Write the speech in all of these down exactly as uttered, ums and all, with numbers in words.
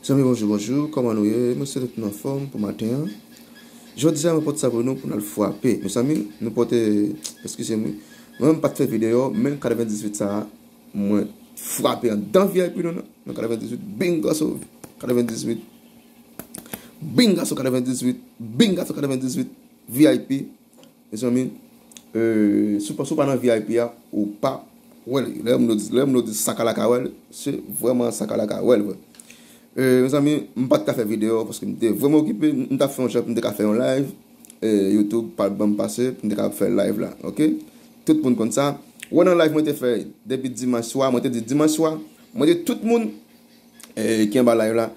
Zanmi, bonjou, bonjou. Kòman nou ye? Mwen swete tout nou anfòm pou maten an. Jodi a, mwen pote sa pou nou, pou n al frape. Mezanmi, nou pote, eskize m, wi. Mwen menm pa t fè videyo, men katrevendizuit sa a, mwen frape anndan V I P nou nan, nan katrevendizuit, bingaso katrevendizuit, bingaso katrevendizuit, bingaso katrevendizuit, V I P. Mezanmi, euh, si w pa, si w pa nan V I P a, ou pa wè l. Lè moun yo di, lè moun yo di sakalaka wè l, se vrèman sakalaka wè l, vre. Euh, mezanmi, m pa t ka fè videyo paske m te vrèman okipe. M t ap fè yon jan pou m te ka fè yon live. Euh, YouTube pa t ban m pase pou m te ka fè live la, oke? Tout moun konn sa. Wè nan live mwen te fè depi dimanch swa, mwen te di dimanch swa, mwen te tout moun, euh, ki anba live la,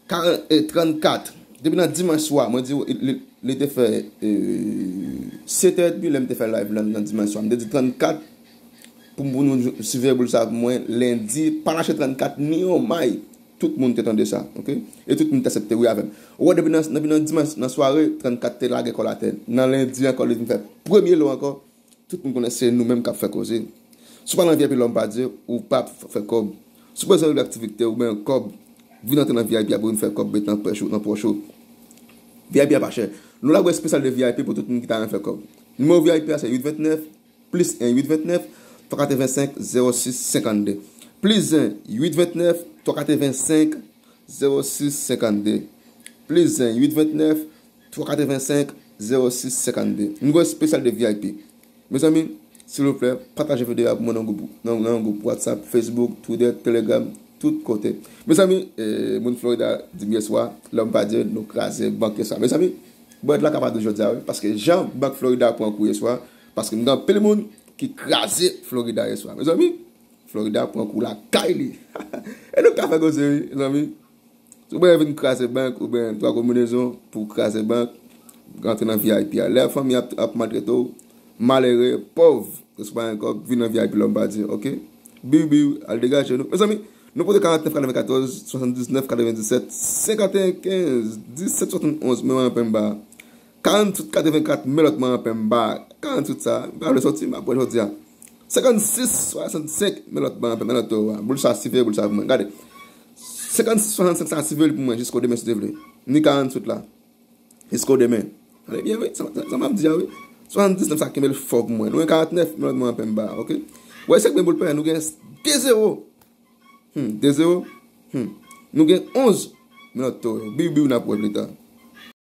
karan-, eh, trannkat. Depi nan dimanch swa, mwen di w, li, li, li te fè, eh, sèt è edmi lè m te fè live lan nan dimanch swa. M te di trannkat pou, pou nou siveye boul sa pou mwen lendi. Pa lache trannkat ni yon may. Tout moun te tande sa, oke? E tout moun te aksepte wi avè m. Ou wè, depi nan, depi nan dimanch, nan sware, trannkat te lage kò l atè. Nan lendi ankò, li vin fè premye lo ankò. Tout moun konnen se nou menm k ap fè koze. Si w pa nan V I P Lòm Pa Dye, ou p ap f-, fè kòb. Si w bezwen regle aktivite oubyen kòb, vin antre nan V I P a pou vin fè kòb, met nan pòch ou, nan pòch ou. V I P a pa chè. Nou la pou espesyal de V I P pou tout moun ki ta renmen fè kòb. Nimewo V I P a se uit vennèf, plis en, uit vennèf, twa katrevensenk, zewo sis, senkannde. Plis en, uit vennèf, twa katrevensenk, zewo sis, senkannde. Plis en, uit vennèf, twa katrevensenk, zewo sis, senkannde. Nou gen espesyal de V I P. Mezanmi, silvouplè, pataje videyo a pou mwen nan gwoup, nan, nan gwoup WhatsApp, Facebook, Twitter, Telegram, tout kote. Mezanmi, eh, moun Florida di m yèswa, Lòm Pa Dye, nou kraze bank yèswa. Mezanmi, brèd la ka pa dous jodi a, wi, paske jan bank Florida pran kou yèswa, paske m gen anpil moun ki kraze Florida yèswa. Mezanmi, Florida pran kou lakay li. E nou ka fè koze, wi, zanmi. Si w bezwen vin kraze bank oubyen twa konbinezon pou kraze bank, rantre nan V I P a. Lè fanmi ap, ap maltrete w, malere, pòv, ke w pa gen kòb, vin nan V I P Lòm Pa Dye, oke? Biw, biw, al degaje nou. Mezanmi, nou pote karantnèf katrevenkatòz, swasanndiznèf katrevendiset, senkanteyen kenz, disèt swasannonz, men mwen anpè m ba. Karanntuit katrevenkat, men lòt mwen anpè m ba. Karanntuit sa, m pa vle sòti, m ap wè jodi a. Senkannsis swasannsenk, men lòt mwen anpè, men lòt towo a. Boul sa, siveye boul sa pou mwen. Gade. Senkannsis swasannsenk sa, siveye l pou mwen, jisko demen si Dye vle. Ni karanntuit la. Jisko demen. Gade byen, wi, sa, sa, sa m ap di a, wi. Swasanndiznèf sa, kenbe l fò pou mwen. Nou gen karantnèf, men lòt mwen anpè m ba, oke? Wè, se k men boul pè, nou gen de zewo. Hmm, de zewo. Hmm. Nou gen onz. Men lòt towo. Biw, biw, n ap wè pita.